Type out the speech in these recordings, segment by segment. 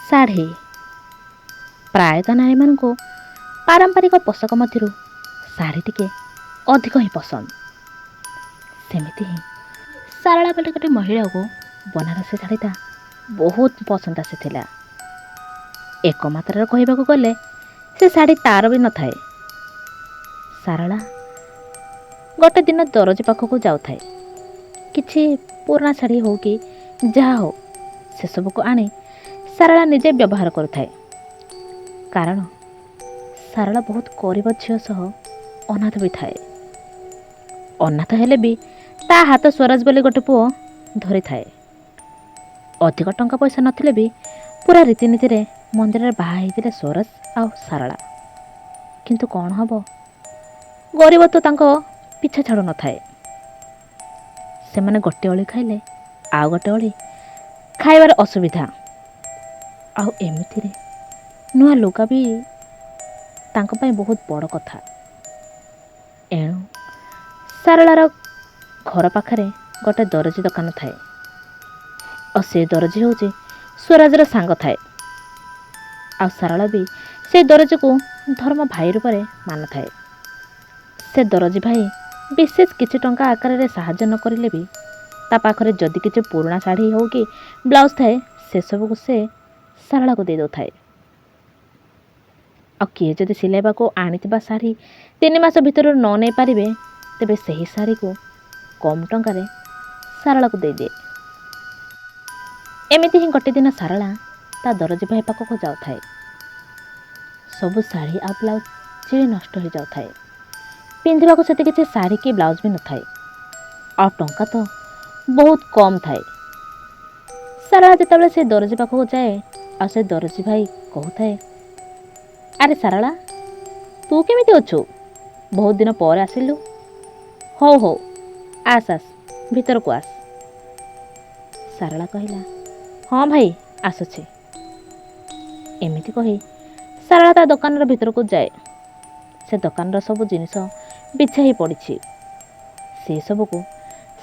ଶାଢ଼ୀ। ପ୍ରାୟତଃ ନାରୀମାନଙ୍କୁ ପାରମ୍ପରିକ ପୋଷାକ ମଧ୍ୟରୁ ଶାଢ଼ୀ ଟିକେ ଅଧିକ ହିଁ ପସନ୍ଦ। ସେମିତି ହିଁ ସାରଳା ବୋଲି ଗୋଟେ ମହିଳାକୁ ବନାରସୀ ଶାଢ଼ୀଟା ବହୁତ ପସନ୍ଦ ଆସିଥିଲା। ଏକ ମାତ୍ରାରେ କହିବାକୁ ଗଲେ ସେ ଶାଢ଼ୀ ତା'ର ବି ନଥାଏ। ସାରଳା ଗୋଟେ ଦିନ ଦରଜି ପାଖକୁ ଯାଉଥାଏ। କିଛି ପୁରୁଣା ଶାଢ଼ୀ ହେଉ କି ଯାହା ହେଉ, ସେସବୁକୁ ଆଣି ସାରଳା ନିଜେ ବ୍ୟବହାର କରୁଥାଏ, କାରଣ ସାରଳା ବହୁତ ଗରିବ ଝିଅ ସହ ଅନାଥ ବି ଥାଏ। ଅନାଥ ହେଲେ ବି ତା ହାତ ସ୍ୱରାଜ ବୋଲି ଗୋଟେ ପୁଅ ଧରିଥାଏ। ଅଧିକ ଟଙ୍କା ପଇସା ନଥିଲେ ବି ପୁରା ରୀତିନୀତିରେ ମନ୍ଦିରରେ ବାହା ହେଇଥିଲେ ସ୍ୱରାଜ ଆଉ ସାରଳା। କିନ୍ତୁ କ'ଣ ହେବ, ଗରିବ ତ ତାଙ୍କ ପିଛା ଛାଡ଼ୁ ନଥାଏ। ସେମାନେ ଗୋଟେ ଓଳି ଖାଇଲେ ଆଉ ଗୋଟେ ଓଳି ଖାଇବାର ଅସୁବିଧା, ଆଉ ଏମିତିରେ ନୂଆ ଲୁଗା ବି ତାଙ୍କ ପାଇଁ ବହୁତ ବଡ଼ କଥା। ଏଣୁ ସାରଳାର ଘର ପାଖରେ ଗୋଟେ ଦରଜି ଦୋକାନ ଥାଏ, ଆଉ ସେ ଦରଜି ହେଉଛି ସ୍ୱରାଜର ସାଙ୍ଗ ଥାଏ। ଆଉ ସାରଳା ବି ସେ ଦରଜିକୁ ଧର୍ମ ଭାଇ ରୂପରେ ମାନୁଥାଏ। ସେ ଦରଜି ଭାଇ ବିଶେଷ କିଛି ଟଙ୍କା ଆକାରରେ ସାହାଯ୍ୟ ନ କରିଲେ ବି ତା ପାଖରେ ଯଦି କିଛି ପୁରୁଣା ଶାଢ଼ୀ ହେଉ କି ବ୍ଲାଉଜ୍ ଥାଏ, ସେସବୁକୁ ସେ ସାରଳାକୁ ଦେଇ ଦେଉଥାଏ। ଆଉ କିଏ ଯଦି ସିଲାଇବାକୁ ଆଣିଥିବା ଶାଢ଼ୀ 3 ମାସ ଭିତରୁ ନ ନେଇପାରିବେ, ତେବେ ସେହି ଶାଢ଼ୀକୁ କମ୍ ଟଙ୍କାରେ ସାରଳାକୁ ଦେଇଦିଏ। ଏମିତି ହିଁ ଗୋଟେ ଦିନ ସାରଳା ତା ଦରଜି ଭାଇ ପାଖକୁ ଯାଉଥାଏ। ସବୁ ଶାଢ଼ୀ ଆଉ ବ୍ଲାଉଜ୍ ଚିରି ନଷ୍ଟ ହୋଇଯାଉଥାଏ। ପିନ୍ଧିବାକୁ ସେତେ କିଛି ଶାଢ଼ୀ କି ବ୍ଲାଉଜ୍ ବି ନଥାଏ, ଆଉ ଟଙ୍କା ତ ବହୁତ କମ୍ ଥାଏ। ସାରଳା ଯେତେବେଳେ ସେ ଦରଜି ପାଖକୁ ଯାଏ, ଆଉ ସେ ଦରଜି ଭାଇ କହୁଥାଏ, "ଆରେ ସାରଳା, ତୁ କେମିତି ଅଛୁ? ବହୁତ ଦିନ ପରେ ଆସିଲୁ। ହଉ ହଉ, ଆସ ଆସ, ଭିତରକୁ ଆସ।" ସାରଳା କହିଲା, "ହଁ ଭାଇ, ଆସୁଛି।" ଏମିତି କହି ସାରଳା ତା ଦୋକାନର ଭିତରକୁ ଯାଏ। ସେ ଦୋକାନର ସବୁ ଜିନିଷ ବିଛା ହେଇ ପଡ଼ିଛି। ସେସବୁକୁ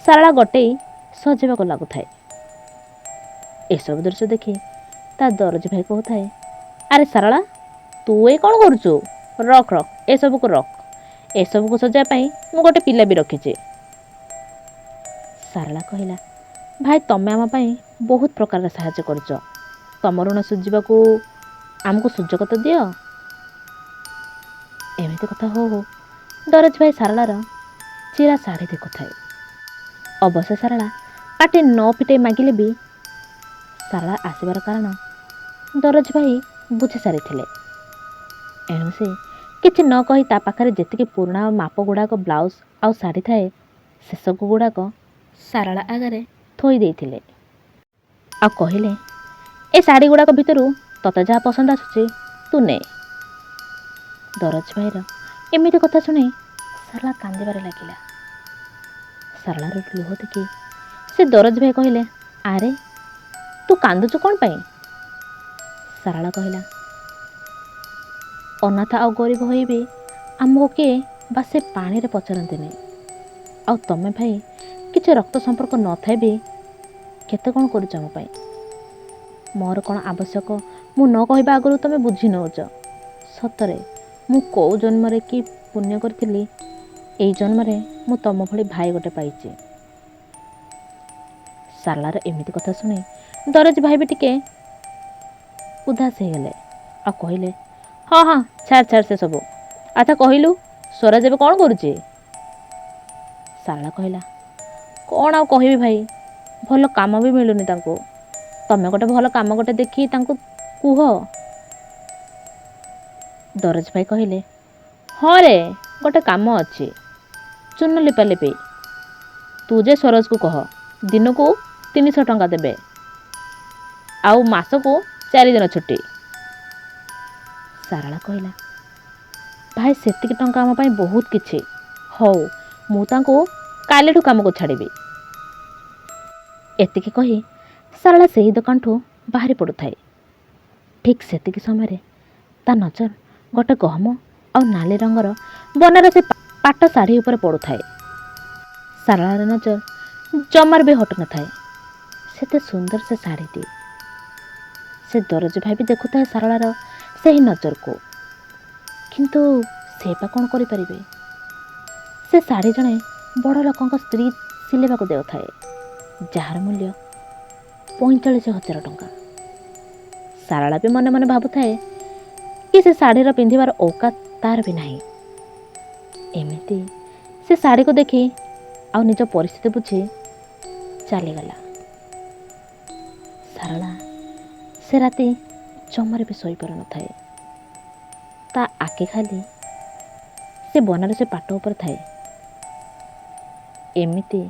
ସାରଳା ଗୋଟେଇ ସଜେଇବାକୁ ଲାଗୁଥାଏ। ଏସବୁ ଦୃଶ୍ୟ ଦେଖି ତା ଦରଜି ଭାଇ କହୁଥାଏ, "ଆରେ ସାରଳା, ତୁ ଏ କ'ଣ କରୁଛୁ? ରଖ ରଖ, ଏସବୁକୁ ରଖ। ଏସବୁକୁ ସଜାଇବା ପାଇଁ ମୁଁ ଗୋଟେ ପିଲା ବି ରଖିଛି।" ସାରଳା କହିଲା, "ଭାଇ, ତମେ ଆମ ପାଇଁ ବହୁତ ପ୍ରକାରର ସାହାଯ୍ୟ କରୁଛ। ତମ ଋଣ ସୁଝିବାକୁ ଆମକୁ ସୁଯୋଗ ତ ଦିଅ।" ଏମିତି କଥା ହଉ ହଉ ଦରଜ ଭାଇ ସାରଳାର ଚିରା ଶାଢ଼ୀ ଦେଖୁଥାଏ। ଅବଶ୍ୟ ସାରଳା ପାଟି ନ ଫିଟେଇ ମାଗିଲେ ବି ସାରଳା ଆସିବାର କାରଣ ଦରଜ ଭାଇ ବୁଝି ସାରିଥିଲେ। ଏଣୁ ସେ କିଛି ନ କହି ତା ପାଖରେ ଯେତିକି ପୁରୁଣା ମାପ ଗୁଡ଼ାକ ବ୍ଲାଉଜ୍ ଆଉ ଶାଢ଼ୀ ଥାଏ, ସେସବୁ ଗୁଡ଼ାକ ସାରଳା ଆଗରେ ଥୋଇ ଦେଇଥିଲେ ଆଉ କହିଲେ, "ଏ ଶାଢ଼ୀ ଗୁଡ଼ାକ ଭିତରୁ ତୋତେ ଯାହା ପସନ୍ଦ ଆସୁଛି, ତୁ ନେ।" ଦରଜ ଭାଇର ଏମିତି କଥା ଶୁଣି ସାରଳା କାନ୍ଦିବାରେ ଲାଗିଲା। ସାରଳାର ଲୁହ ଦେଖି ସେ ଦରଜ ଭାଇ କହିଲେ, "ଆରେ, ତୁ କାନ୍ଦୁଛୁ କ'ଣ ପାଇଁ?" ସାରଳା କହିଲା, "ଅନାଥ ଆଉ ଗରିବ ହୋଇ ବି ଆମକୁ କିଏ ବା ସେ ପାଣିରେ ପଚାରନ୍ତିନି, ଆଉ ତମେ ଭାଇ କିଛି ରକ୍ତ ସମ୍ପର୍କ ନଥାଏ ବି କେତେ କ'ଣ କରୁଛ ଆମ ପାଇଁ। ମୋର କ'ଣ ଆବଶ୍ୟକ, ମୁଁ ନ କହିବା ଆଗରୁ ତମେ ବୁଝି ନେଉଛ। ସତରେ ମୁଁ କେଉଁ ଜନ୍ମରେ କି ପୁଣ୍ୟ କରିଥିଲି, ଏଇ ଜନ୍ମରେ ମୁଁ ତମ ଭଳି ଭାଇ ଗୋଟେ ପାଇଛି।" ସାରଳାର ଏମିତି କଥା ଶୁଣି ଦରଜ ଭାଇ ବି ଟିକେ ଉଦାସ ହେଇଗଲେ ଆଉ କହିଲେ, "ହଁ ହଁ, ଛାଡ଼ ଛାଡ଼ ସେସବୁ। ଆଚ୍ଛା କହିଲୁ, ସ୍ୱରାଜ ଏବେ କ'ଣ କରୁଛି?" ସାରଳା କହିଲା, "କ'ଣ ଆଉ କହିବି ଭାଇ, ଭଲ କାମ ବି ମିଳୁନି ତାଙ୍କୁ। ତମେ ଗୋଟେ ଭଲ କାମ ଗୋଟେ ଦେଖି ତାଙ୍କୁ କୁହ।" ଦରଜ ଭାଇ କହିଲେ, "ହଁ ରେ, ଗୋଟେ କାମ ଅଛି, ଚୂନ ଲିପାଲିପି। ତୁ ଯେ ସ୍ୱରାଜକୁ କହ, ଦିନକୁ 300 ଟଙ୍କା ଦେବେ ଆଉ ମାସକୁ 4 ଦିନ ଛୁଟି।" ସାରଳା କହିଲା, "ଭାଇ, ସେତିକି ଟଙ୍କା ଆମ ପାଇଁ ବହୁତ କିଛି। ହଉ, ମୁଁ ତାଙ୍କୁ କାଲିଠୁ କାମକୁ ଛାଡ଼ିବି।" ଏତିକି କହି ସାରଳା ସେହି ଦୋକାନଠୁ ବାହାରି ପଡ଼ୁଥାଏ। ଠିକ୍ ସେତିକି ସମୟରେ ତା ନଜର ଗୋଟେ ଗହମ ଆଉ ନାଲି ରଙ୍ଗର ବନାରସୀ ପାଟ ଶାଢ଼ୀ ଉପରେ ପଡ଼ୁଥାଏ। ସାରଳାର ନଜର ଜମାରୁ ବି ହଟୁନଥାଏ। ସେତେ ସୁନ୍ଦର ସେ ଶାଢ଼ୀଟି। ସେ ଦରଜି ଭାଇ ବି ଦେଖୁଥାଏ ସାରଳାର ସେହି ନଜରକୁ, କିନ୍ତୁ ସେ ବା କ'ଣ କରିପାରିବେ? ସେ ଶାଢ଼ୀ ଜଣେ ବଡ଼ ଲୋକଙ୍କ ସ୍ତ୍ରୀ ସିଲେଇବାକୁ ଦେଉଥାଏ, ଯାହାର ମୂଲ୍ୟ 45,000 ଟଙ୍କା। ସାରଳା ବି ମନେ ମନେ ଭାବୁଥାଏ କି ସେ ଶାଢ଼ୀର ପିନ୍ଧିବାର ଔକାତ ତାର ବି ନାହିଁ। ଏମିତି ସେ ଶାଢ଼ୀକୁ ଦେଖି ଆଉ ନିଜ ପରିସ୍ଥିତି ବୁଝି ଚାଲିଗଲା। ସାରଳା ସେ ରାତି ଜମାରେ ବି ଶୋଇପାରୁନଥାଏ। ତା ଆଖି ଖାଲି ସେ ବନାରସୀ ପାଟ ଉପରେ ଥାଏ। ଏମିତି